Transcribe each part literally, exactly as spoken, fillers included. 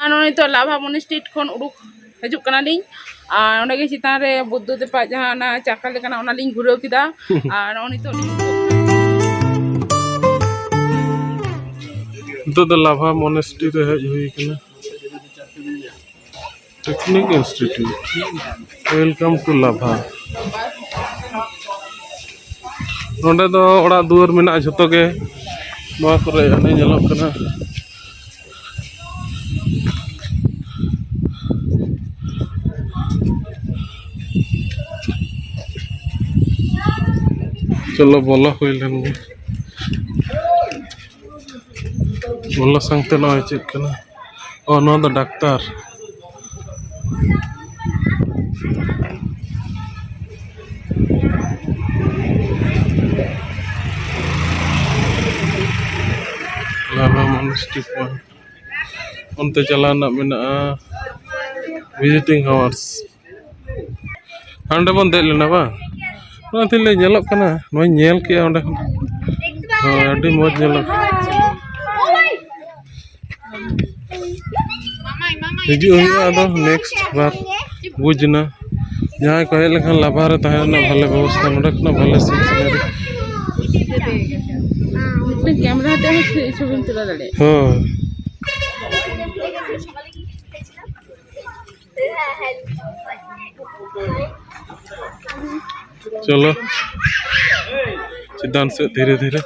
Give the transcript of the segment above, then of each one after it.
ᱟᱨ ᱱᱚᱜᱼᱚᱭ ᱱᱤᱛᱚᱜ ᱞᱟᱵᱷᱟ ᱢᱚᱱᱮᱥᱴᱨᱤ ᱠᱷᱚᱱ ᱩᱰᱩᱠ ᱦᱤᱡᱩᱜ ᱠᱟᱱᱟᱞᱤᱧ᱾ ᱟᱨ ᱚᱸᱰᱮ ᱜᱮ ᱪᱮᱛᱟᱱ ᱨᱮ ᱵᱩᱫᱽᱫᱷᱚ ᱫᱮᱵᱟᱜ ᱡᱟᱦᱟᱸ ᱚᱱᱟ ᱪᱟᱠᱟ ᱞᱮᱠᱟᱱᱟᱜ, ᱚᱱᱟᱞᱤᱧ ᱜᱷᱩᱨᱟᱹᱣ ᱠᱮᱫᱟ᱾ ᱟᱨ ᱱᱚᱜᱼᱚᱭ ᱱᱤᱛᱚᱜ ᱞᱤᱧ ᱱᱤᱛᱚᱜ ᱫᱚ ᱞᱟᱵᱷᱟ ᱢᱚᱱᱮᱥᱴᱨᱤ ᱨᱮ ᱦᱮᱡ ᱦᱩᱭ ᱠᱟᱱᱟ᱾ Technic Institute. Welcome to Labha. ᱱᱚᱰᱮ ᱫᱚ ᱚᱲᱟᱜ ᱫᱩᱣᱟᱹᱨ ᱢᱮᱱᱟᱜᱼᱟ ᱡᱷᱚᱛᱚ ᱜᱮ᱾ ᱱᱚᱣᱟ ᱠᱚᱨᱮ ᱦᱟᱱᱮ ᱧᱮᱞᱚᱜ ᱠᱟᱱᱟ᱾ ᱪᱚᱞᱚ ᱵᱚᱞᱚ ᱦᱩᱭ ᱞᱮᱱ ᱜᱮ᱾ ᱵᱚᱞᱚ ᱥᱟᱶᱛᱮ ᱱᱚᱜᱼᱚᱭ ᱪᱮᱫ ᱠᱟᱱᱟ? ᱚ, ᱱᱚᱣᱟ ᱫᱚ ᱰᱟᱠᱛᱟᱨ᱾ ᱞᱟᱞᱟ ᱢᱚᱱᱮᱥᱴᱤ ᱯᱚᱭᱮᱱᱴ᱾ ᱚᱱᱛᱮ ᱪᱟᱞᱟᱣ ᱨᱮᱱᱟᱜ ᱢᱮᱱᱟᱜᱼᱟ, visiting hours᱾ ᱦᱟᱸᱰᱮ ᱵᱚᱱ ᱫᱮᱡ ᱞᱮᱱᱟ ᱵᱟᱝ? ᱚᱱᱟᱛᱮᱧ ᱞᱟᱹᱭ, ᱧᱮᱞᱚᱜ ᱠᱟᱱᱟ, ᱱᱚᱣᱟᱧ ᱧᱮᱞ ᱠᱮᱜᱼᱟ ᱚᱸᱰᱮ ᱠᱷᱚᱱ᱾ ᱦᱳᱭ, ᱟᱹᱰᱤ ᱢᱚᱡᱽ ᱧᱮᱞᱚᱜ ᱠᱟᱱᱟ᱾ ᱦᱤᱡᱩᱜ ᱦᱩᱭᱩᱜᱼᱟ ᱟᱫᱚ next ᱵᱟᱨ, ᱵᱩᱡᱽ ᱮᱱᱟ᱾ ᱡᱟᱦᱟᱸᱭ ᱠᱚ ᱦᱮᱡ ᱞᱮᱱᱠᱷᱟᱱ ᱞᱟᱵᱷᱟ ᱨᱮ ᱛᱟᱦᱮᱸ ᱨᱮᱱᱟᱜ ᱵᱷᱟᱞᱮ ᱵᱮᱵᱚᱥᱛᱷᱟ, ᱱᱚᱸᱰᱮ ᱠᱷᱚᱱᱟᱜ ᱵᱷᱟᱞᱮ scene scenery᱾ ᱢᱤᱫᱴᱟᱝ camera ᱛᱮ ᱦᱚᱸ ᱪᱷᱚᱵᱤᱢ ᱛᱩᱞᱟᱹᱣ ᱫᱟᱲᱮᱭᱟᱜᱼᱟ᱾ ᱦᱳᱭ᱾ ᱪᱚᱞᱚ ᱪᱮᱛᱟᱱ ᱥᱮᱫ ᱫᱷᱤᱨᱮ ᱫᱷᱤᱨᱮ᱾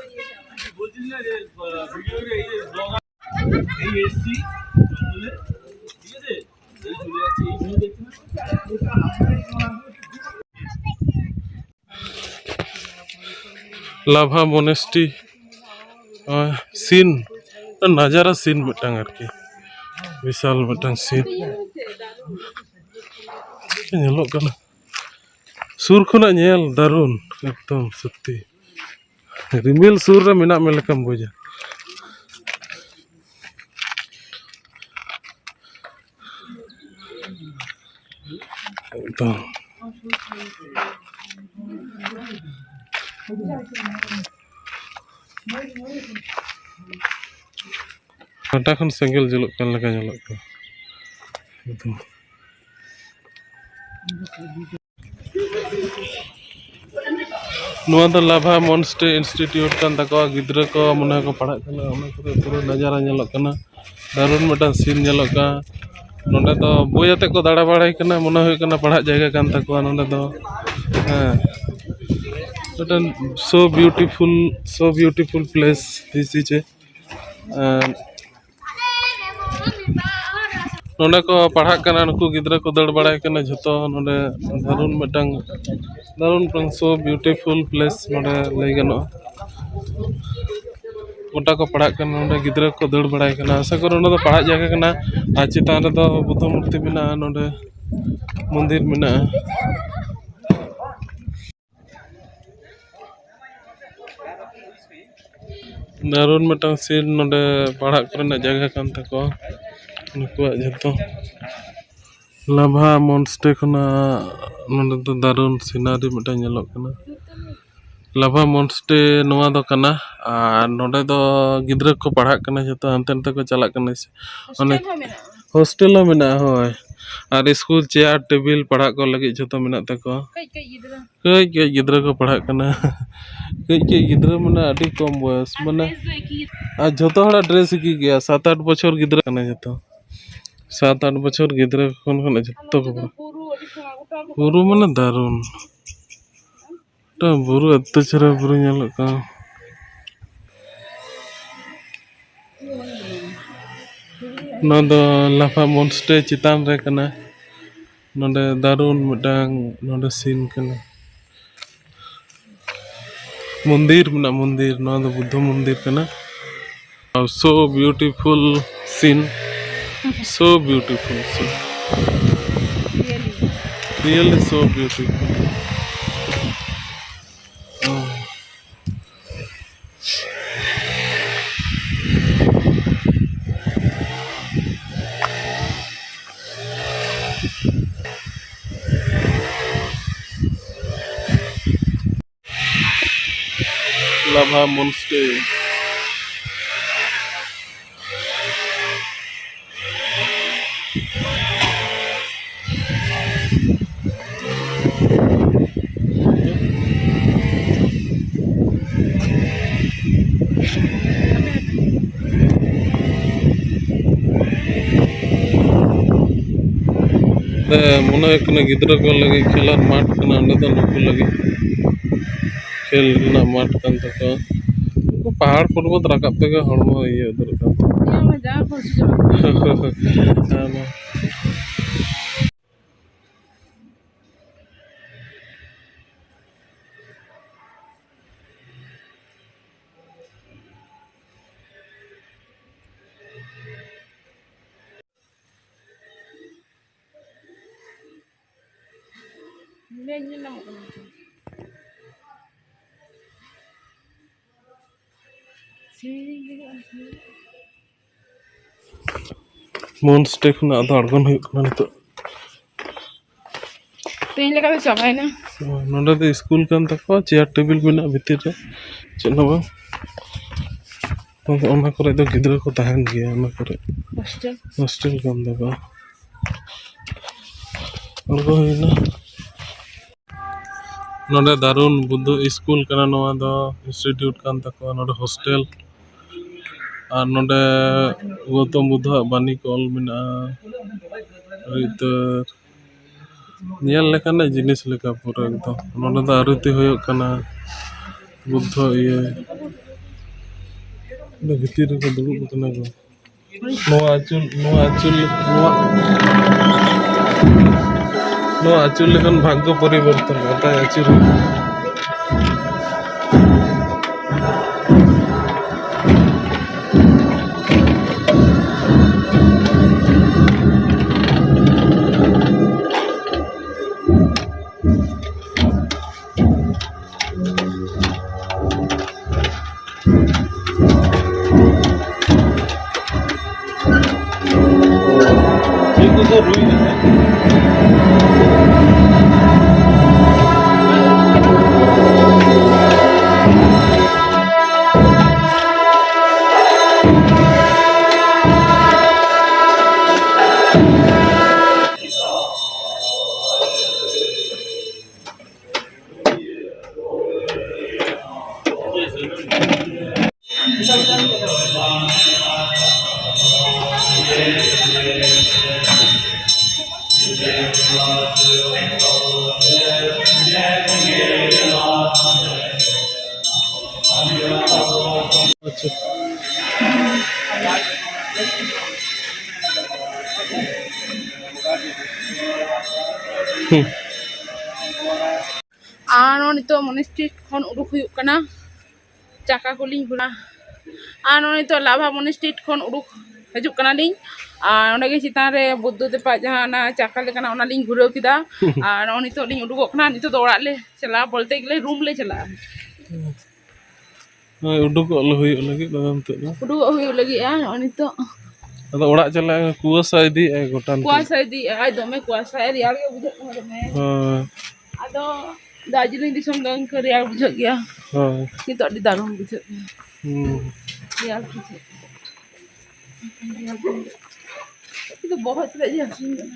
ᱞᱟᱵᱷᱟ ᱢᱚᱱᱮᱥᱴᱤ ᱥᱤᱱ, ᱱᱟᱡᱟᱨᱟ ᱥᱤᱱ ᱢᱤᱫᱴᱟᱝ ᱟᱨᱠᱤ, ᱵᱤᱥᱟᱞ ᱢᱤᱫᱴᱟᱝ ᱥᱤᱱ ᱧᱮᱞᱚᱜ ᱠᱟᱱᱟ᱾ ᱥᱩᱨ ᱠᱷᱚᱱᱟᱜ ᱧᱮᱞ ᱫᱟᱨᱩᱱ ᱮᱠᱫᱚᱢ ᱥᱚᱛᱛᱤ᱾ ᱨᱤᱢᱤᱞ ᱥᱩᱨ ᱨᱮ ᱢᱮᱱᱟᱜ ᱢᱮ ᱞᱮᱠᱟᱢ ᱵᱩᱡᱟ᱾ ᱮᱠᱫᱚᱢ᱾ ᱯᱟᱦᱴᱟ ᱠᱷᱚᱱ ᱥᱮᱸᱜᱮᱞ ᱡᱩᱞᱩᱜ ᱠᱟᱱ ᱞᱮᱠᱟ ᱧᱮᱞᱚᱜ ᱠᱟᱱᱟ᱾ ᱮᱠᱫᱚᱢ᱾ ᱱᱚᱣᱟ ᱫᱚ ᱞᱟᱵᱷᱟ ᱢᱚᱱᱥᱴᱮ ᱤᱱᱥᱴᱤᱴᱤᱭᱩᱴ ᱠᱟᱱ ᱛᱟᱠᱚᱣᱟ᱾ ᱜᱤᱫᱽᱨᱟᱹ ᱠᱚ ᱢᱚᱱᱮ ᱦᱚᱭ ᱠᱚ ᱯᱟᱲᱦᱟᱜ ᱠᱟᱱᱟ, ᱚᱱᱟ ᱠᱚᱨᱮ ᱯᱩᱨᱟᱹ ᱱᱟᱡᱟᱨᱟ ᱧᱮᱞᱚᱜ ᱠᱟᱱᱟ᱾ ᱫᱟᱨᱩᱱ ᱢᱤᱫᱴᱟᱝ ᱥᱤᱱ ᱧᱮᱞᱚᱜ ᱠᱟᱱᱟ᱾ ᱱᱚᱸᱰᱮ ᱫᱚ ᱵᱳᱭ ᱟᱛᱮ ᱠᱚ ᱫᱟᱬᱟ ᱵᱟᱲᱟᱭ ᱠᱟᱱᱟ, ᱢᱚᱱᱮ ᱦᱩᱭᱩᱜ ᱠᱟᱱᱟ ᱯᱟᱲᱦᱟᱜ ᱡᱟᱭᱜᱟ ᱠᱟᱱ ᱛᱟᱠᱚᱣᱟ ᱱᱚᱸᱰᱮ ᱫᱚ᱾ ᱦᱮᱸ, ᱢᱤᱫᱴᱟᱝ so beautiful, so beautiful place this is a, ᱟᱨ ᱱᱚᱸᱰᱮ ᱠᱚ ᱯᱟᱲᱦᱟᱜ ᱠᱟᱱᱟ, ᱱᱩᱠᱩ ᱜᱤᱫᱽᱨᱟᱹ ᱠᱚ ᱫᱟᱹᱲ ᱵᱟᱲᱟᱭ ᱠᱟᱱᱟ ᱡᱷᱚᱛᱚ᱾ ᱱᱚᱸᱰᱮ ᱫᱟᱨᱩᱱ ᱢᱤᱫᱴᱟᱝ, ᱫᱟᱨᱩᱱ ᱢᱤᱫᱴᱟᱝ so beautiful place ᱱᱚᱸᱰᱮ ᱞᱟᱹᱭ ᱜᱟᱱᱚᱜᱼᱟ᱾ ᱜᱚᱴᱟ ᱠᱚ ᱯᱟᱲᱦᱟᱜ ᱠᱟᱱᱟ, ᱱᱚᱸᱰᱮ ᱜᱤᱫᱽᱨᱟᱹ ᱠᱚ ᱫᱟᱹᱲ ᱵᱟᱲᱟᱭ ᱠᱟᱱᱟ᱾ ᱟᱥᱟ ᱠᱚᱨᱮ ᱱᱚᱸᱰᱮ ᱫᱚ ᱯᱟᱲᱦᱟᱜ ᱡᱟᱭᱜᱟ ᱠᱟᱱᱟ᱾ ᱟᱨ ᱪᱮᱛᱟᱱ ᱨᱮᱫᱚ ᱵᱩᱫᱽᱫᱷᱚ ᱢᱩᱨᱛᱤ ᱢᱮᱱᱟᱜᱼᱟ, ᱱᱚᱸᱰᱮ ᱢᱚᱱᱫᱤᱨ ᱢᱮᱱᱟᱜᱼᱟ᱾ ᱫᱟᱨᱩᱱ ᱢᱤᱫᱴᱟᱝ ᱥᱤᱱ ᱱᱚᱰᱮ ᱯᱟᱲᱦᱟᱜ ᱠᱚᱨᱮᱱᱟᱜ ᱡᱟᱭᱜᱟ ᱠᱟᱱ ᱛᱟᱠᱚᱣᱟ ᱱᱩᱠᱩᱣᱟᱜ ᱡᱷᱚᱛᱚ᱾ ᱞᱟᱵᱷᱟ ᱢᱚᱱᱥᱴᱮ ᱠᱷᱚᱱᱟᱜ ᱱᱚᱰᱮ ᱫᱚ ᱫᱟᱨᱩᱱ ᱥᱤᱱᱟᱨᱤ ᱢᱤᱫᱴᱟᱝ ᱧᱮᱞᱚᱜ ᱠᱟᱱᱟ᱾ ᱞᱟᱵᱷᱟ ᱢᱚᱱᱥᱴᱮ ᱱᱚᱣᱟ ᱫᱚ ᱠᱟᱱᱟ᱾ ᱟᱨ ᱱᱚᱰᱮ ᱫᱚ ᱜᱤᱫᱽᱨᱟᱹ ᱠᱚ ᱯᱟᱲᱦᱟᱜ ᱠᱟᱱᱟ, ᱡᱷᱚᱛᱚ ᱦᱟᱱᱛᱮ ᱱᱟᱛᱮ ᱠᱚ ᱪᱟᱞᱟᱜ ᱠᱟᱱᱟ᱾ ᱚᱱᱮ ᱦᱚᱥᱴᱮᱞ ᱦᱚᱸ ᱢᱮᱱᱟᱜᱼᱟ᱾ ᱦᱳᱭ, ᱟᱨ ᱥᱠᱩᱞ ᱪᱮᱭᱟᱨ ᱴᱮᱵᱤᱞ ᱯᱟᱲᱦᱟᱜ ᱠᱚ ᱞᱟᱹᱜᱤᱫ ᱡᱷᱚᱛᱚ ᱢᱮᱱᱟᱜ ᱛᱟᱠᱚᱣᱟ᱾ ᱠᱟᱹᱡ ᱠᱟᱹᱡ ᱜᱤᱫᱽᱨᱟᱹ ᱠᱚ ᱯᱟᱲᱦᱟᱜ ᱠᱟᱱᱟ᱾ ᱠᱟᱹᱡ ᱠᱟᱹᱡ ᱜᱤᱫᱽᱨᱟᱹ ᱢᱟᱱᱮ ᱟᱹᱰᱤ ᱠᱚᱢ ᱵᱚᱭᱚᱥ ᱢᱟᱱᱮ᱾ ᱟᱨ ᱡᱷᱚᱛᱚ ᱦᱚᱲᱟᱜ ᱰᱨᱮᱥ ᱮᱠᱤ ᱜᱮᱭᱟ, ᱥᱟᱛ ᱟᱴ ᱵᱚᱪᱷᱚᱨ ᱜᱤᱫᱽᱨᱟᱹ ᱠᱟᱱᱟ ᱡᱷᱚᱛᱚ᱾ ᱥᱟᱛ ᱟᱴ ᱵᱚᱪᱷᱚᱨ ᱜᱤᱫᱽᱨᱟᱹ ᱠᱷᱚᱱ ᱠᱷᱚᱱᱟᱜ ᱡᱷᱚᱛᱚ ᱠᱚ ᱯᱟᱲᱦᱟᱜ᱾ ᱵᱩᱨᱩ ᱢᱟᱱᱮ ᱫᱟᱨᱩᱱ᱾ ᱢᱤᱫᱴᱟᱝ ᱵᱩᱨᱩ ᱮᱛᱚ ᱪᱮᱦᱨᱟ ᱵᱩᱨᱩ ᱧᱮᱞᱚᱜ ᱠᱟᱱᱟ᱾ ᱱᱚᱣᱟ ᱫᱚ ᱞᱟᱯᱷᱟ ᱢᱚᱱᱥᱴᱮ ᱪᱮᱛᱟᱱ ᱨᱮ ᱠᱟᱱᱟ᱾ ᱱᱚᱰᱮ ᱫᱟᱨᱩᱱ ᱢᱤᱫᱴᱟᱝ ᱱᱚᱰᱮ ᱥᱤᱱ ᱠᱟᱱᱟ᱾ ᱢᱚᱱᱫᱤᱨ ᱢᱮᱱᱟᱜᱼᱟ, ᱢᱚᱱᱫᱤᱨ᱾ ᱱᱚᱣᱟ ᱫᱚ ᱵᱩᱫᱽᱫᱷᱚ ᱢᱚᱱᱫᱤᱨ ᱠᱟᱱᱟ᱾ So beautiful scene. So beautiful scene. Really so beautiful. Oh. Labha Monastery. ᱢᱚᱱᱮ ᱦᱩᱭᱩᱜ ᱠᱟᱱᱟ ᱜᱤᱫᱽᱨᱟᱹ ᱠᱚ ᱞᱟᱹᱜᱤᱫ ᱠᱷᱮᱞᱟᱨ ᱢᱟᱴᱷ ᱠᱟᱱᱟ, ᱚᱸᱰᱮ ᱫᱚ ᱱᱩᱠᱩ ᱞᱟᱹᱜᱤᱫ ᱠᱷᱮᱞ ᱨᱮᱱᱟᱜ ᱢᱟᱴᱷ ᱠᱟᱱ ᱛᱟᱠᱚᱣᱟ᱾ ᱩᱱᱠᱩ ᱯᱟᱦᱟᱲ ᱯᱚᱨᱵᱚᱛ ᱨᱟᱠᱟᱵ ᱛᱮᱜᱮ ᱦᱚᱲᱢᱚ ᱤᱭᱟᱹ ᱩᱛᱟᱹᱨᱚᱜ ᱠᱟᱱ ᱛᱟᱠᱚᱣᱟ᱾ ᱦᱮᱸ, ᱢᱟ᱾ ᱢᱚᱱ ᱥᱴᱮ ᱠᱷᱚᱱᱟᱜ ᱟᱫᱚ ᱟᱬᱜᱚᱱ ᱦᱩᱭᱩᱜ ᱠᱟᱱᱟ ᱱᱤᱛᱚᱜ᱾ ᱛᱮᱦᱮᱧ ᱞᱮᱠᱟ ᱫᱚ ᱪᱟᱵᱟᱭᱮᱱᱟ᱾ ᱱᱚᱰᱮ ᱫᱚ ᱥᱠᱩᱞ ᱠᱟᱱ ᱛᱟᱠᱚᱣᱟ, ᱪᱮᱭᱟᱨ ᱴᱮᱵᱤᱞ ᱢᱮᱱᱟᱜᱼᱟ ᱵᱷᱤᱛᱤᱨ ᱨᱮ, ᱪᱮᱫ ᱦᱚᱸ ᱵᱟᱝ᱾ ᱚᱱᱟ ᱠᱚᱨᱮ ᱫᱚ ᱜᱤᱫᱽᱨᱟᱹ ᱠᱚ ᱛᱟᱦᱮᱱ ᱜᱮᱭᱟ, ᱚᱱᱟ ᱠᱚᱨᱮ ᱦᱳᱥᱴᱮᱞ᱾ ᱦᱳᱥᱴᱮᱞ ᱠᱟᱱ ᱛᱟᱠᱚᱣᱟ᱾ ᱟᱬᱜᱚ ᱦᱩᱭᱱᱟ᱾ ᱱᱚᱰᱮ ᱫᱟᱨᱩᱱ ᱵᱩᱫᱽᱫᱷᱚ ᱥᱠᱩᱞ ᱠᱟᱱᱟ ᱱᱚᱣᱟ ᱫᱚ, ᱤᱱᱥᱴᱤᱴᱤᱭᱩᱴ ᱠᱟᱱ ᱛᱟᱠᱚᱣᱟ, ᱱᱚᱰᱮ ᱦᱳᱥᱴᱮᱞ᱾ ᱟᱨ ᱱᱚᱰᱮ ᱜᱳᱛᱚᱢ ᱵᱩᱫᱽᱫᱷᱚᱣᱟᱜ ᱵᱟᱱᱤ ᱠᱚ ᱚᱞ ᱢᱮᱱᱟᱜᱼᱟ᱾ ᱟᱹᱰᱤ ᱩᱛᱟᱹᱨ ᱧᱮᱞ ᱞᱮᱠᱟᱱᱟᱜ ᱡᱤᱱᱤᱥ ᱞᱮᱠᱟ ᱯᱩᱨᱟᱹ ᱮᱠᱫᱚᱢ᱾ ᱱᱚᱰᱮ ᱫᱚ ᱟᱨᱚᱛᱤ ᱦᱩᱭᱩᱜ ᱠᱟᱱᱟ, ᱵᱩᱫᱽᱫᱷᱚ ᱤᱭᱟᱹ᱾ ᱚᱸᱰᱮ ᱵᱷᱤᱛᱤᱨ ᱨᱮᱠᱚ ᱫᱩᱲᱩᱵ ᱟᱠᱟᱱᱟ ᱠᱚ᱾ ᱱᱚᱣᱟ ᱟᱹᱪᱩᱨ, ᱱᱚᱣᱟ ᱟᱹᱪᱩᱨ, ᱱᱚᱣᱟ, ᱱᱚᱣᱟ ᱟᱹᱪᱩᱨ ᱞᱮᱠᱷᱟᱱ ᱵᱷᱟᱜᱽᱜᱚ ᱯᱚᱨᱤᱵᱚᱨᱛᱚᱱ, ᱜᱚᱴᱟᱭ ᱟᱹᱪᱩᱨ᱾ ᱦᱩᱸ᱾ ᱟᱨ ᱱᱚᱜᱼᱚᱭ ᱱᱤᱛᱚᱜ ᱢᱚᱱᱤᱥᱴᱨᱤᱴ ᱠᱷᱚᱱ ᱩᱰᱩᱠ ᱦᱩᱭᱩᱜ ᱠᱟᱱᱟ, ᱪᱟᱠᱟ ᱠᱚᱞᱤᱧ ᱜᱷᱩᱨᱟ᱾ ᱟᱨ ᱱᱚᱜᱼᱚᱭ ᱱᱤᱛᱚᱜ ᱞᱟᱵᱷᱟ ᱢᱚᱱᱤᱥᱴᱨᱤᱴ ᱠᱷᱚᱱ ᱩᱰᱩᱠ ᱦᱤᱡᱩᱜ ᱠᱟᱱᱟᱞᱤᱧ᱾ ᱟᱨ ᱚᱸᱰᱮ ᱜᱮ ᱪᱮᱛᱟᱱ ᱨᱮ ᱵᱩᱫᱽᱫᱷᱚ ᱫᱮᱵᱟᱜ ᱡᱟᱦᱟᱸ ᱚᱱᱟ ᱪᱟᱠᱟ ᱞᱮᱠᱟᱱᱟᱜ, ᱚᱱᱟᱞᱤᱧ ᱜᱷᱩᱨᱟᱹᱣ ᱠᱮᱫᱟ᱾ ᱟᱨ ᱱᱚᱜᱼᱚᱭ ᱱᱤᱛᱚᱜ ᱞᱤᱧ ᱩᱰᱩᱠᱚᱜ ᱠᱟᱱᱟ᱾ ᱱᱤᱛᱚᱜ ᱫᱚ ᱚᱲᱟᱜ ᱞᱮ ᱪᱟᱞᱟᱜᱼᱟ, ᱵᱚᱞᱛᱮ ᱜᱮᱞᱮ ᱨᱩᱢ ᱞᱮ ᱪᱟᱞᱟᱜᱼᱟ᱾ ᱦᱳᱭ, ᱩᱰᱩᱠᱚᱜ ᱞᱮ ᱦᱩᱭᱩᱜ ᱞᱟᱹᱜᱤᱫ ᱟᱫᱚ ᱱᱤᱛᱚᱜ ᱫᱚ᱾ ᱩᱰᱩᱠᱚᱜ ᱦᱩᱭᱩᱜ ᱞᱟᱹᱜᱤᱫᱼᱟ ᱱᱚᱜᱼᱚᱭ ᱱᱤᱛᱚᱜ᱾ ᱟᱫᱚ ᱚᱲᱟᱜ ᱪᱟᱞᱟᱜ ᱠᱩᱣᱟᱹᱥᱟ ᱤᱫᱤᱭᱮᱜᱼᱟᱭ ᱜᱚᱴᱟ ᱱᱤᱛᱚᱜ᱾ ᱠᱩᱣᱟᱥᱟ ᱤᱫᱤᱭᱮᱜᱼᱟᱭ, ᱫᱚᱢᱮ ᱠᱩᱣᱟᱥᱟ, ᱨᱮᱭᱟᱲ ᱜᱮ ᱵᱩᱡᱷᱟᱹᱜ ᱠᱟᱱᱟ ᱫᱚᱢᱮ᱾ ᱦᱳᱭ᱾ ᱟᱫᱚ ᱫᱟᱨᱡᱤᱞᱤᱝ ᱫᱤᱥᱚᱢ ᱫᱚ ᱤᱱᱠᱟᱹ ᱨᱮᱭᱟᱲ ᱵᱩᱡᱷᱟᱹᱜ ᱜᱮᱭᱟ᱾ ᱦᱳᱭ᱾ ᱱᱤᱛᱚᱜ ᱟᱹᱰᱤ ᱫᱟᱨᱩᱱ ᱵᱩᱡᱷᱟᱹᱜ ᱠᱟᱱᱟ᱾ ᱦᱩᱸ᱾ ᱨᱮᱭᱟᱲ ᱵᱩᱡᱷᱟᱹᱜ ᱠᱟᱱᱟ᱾ ᱠᱤᱱᱛᱩ ᱵᱚᱦᱚᱜ ᱪᱮᱫᱟᱜ ᱡᱮ ᱦᱟᱹᱥᱩᱧ ᱠᱟᱱᱟ?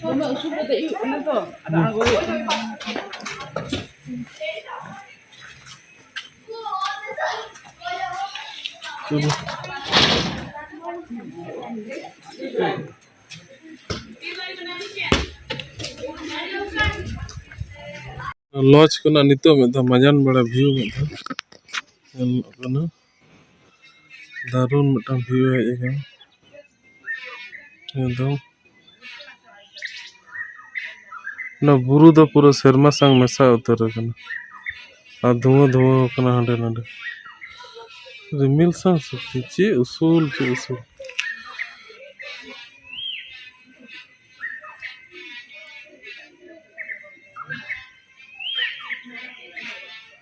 ᱫᱚᱢᱮ ᱩᱥᱩᱞ ᱨᱮ ᱫᱮᱡ ᱦᱩᱭᱩᱜ ᱠᱟᱱᱟ ᱛᱚ, ᱟᱨ ᱟᱬᱜᱚ ᱦᱩᱭᱩᱜ ᱠᱟᱱᱟ᱾ ᱪᱚᱞᱚ᱾ ᱞᱚᱡᱽ ᱠᱷᱚᱱᱟᱜ ᱱᱤᱛᱚᱜ ᱢᱤᱫ ᱫᱷᱟᱣ ᱢᱟᱡᱟᱱ ᱵᱮᱲᱟ ᱵᱷᱤᱭᱩ ᱢᱤᱫ ᱫᱷᱟᱣ ᱧᱮᱞᱚᱜ ᱠᱟᱱᱟ᱾ ᱫᱟᱨᱩᱱ ᱢᱤᱫᱴᱟᱝ ᱵᱷᱤᱭᱩ ᱦᱮᱡ ᱟᱠᱟᱱᱟ ᱮᱠᱫᱚᱢ᱾ ᱚᱱᱟ ᱵᱩᱨᱩ ᱫᱚ ᱯᱩᱨᱟᱹ ᱥᱮᱨᱢᱟ ᱥᱟᱶ ᱢᱮᱥᱟ ᱩᱛᱟᱹᱨ ᱟᱠᱟᱱᱟ ᱟᱨ ᱫᱷᱩᱶᱟᱹ ᱫᱷᱩᱶᱟᱹ ᱟᱠᱟᱱᱟ ᱦᱟᱸᱰᱮ ᱱᱟᱰᱮ᱾ ᱨᱤᱢᱤᱞ ᱥᱟᱶ ᱥᱚᱠᱛᱤ, ᱪᱮᱫ ᱩᱥᱩᱞ, ᱪᱮᱫ ᱩᱥᱩᱞ᱾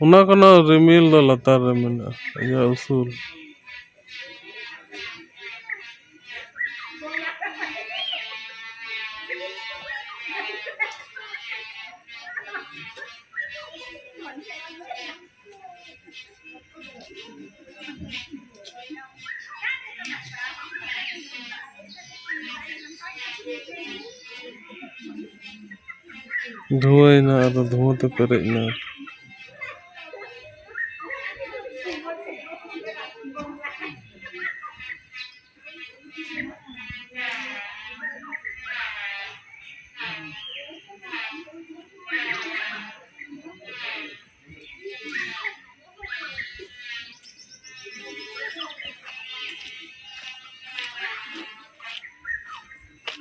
ᱚᱱᱟ ᱠᱷᱚᱱ ᱦᱚᱸ ᱨᱤᱢᱤᱞ ᱫᱚ ᱞᱟᱛᱟᱨ ᱨᱮ ᱢᱮᱱᱟᱜᱼᱟ, ᱤᱭᱟᱹ ᱩᱥᱩᱞ᱾ ᱫᱷᱩᱣᱟᱹᱭᱮᱱᱟ, ᱟᱫᱚ ᱫᱷᱩᱣᱟᱹ ᱛᱮ ᱯᱮᱨᱮᱡ ᱮᱱᱟ᱾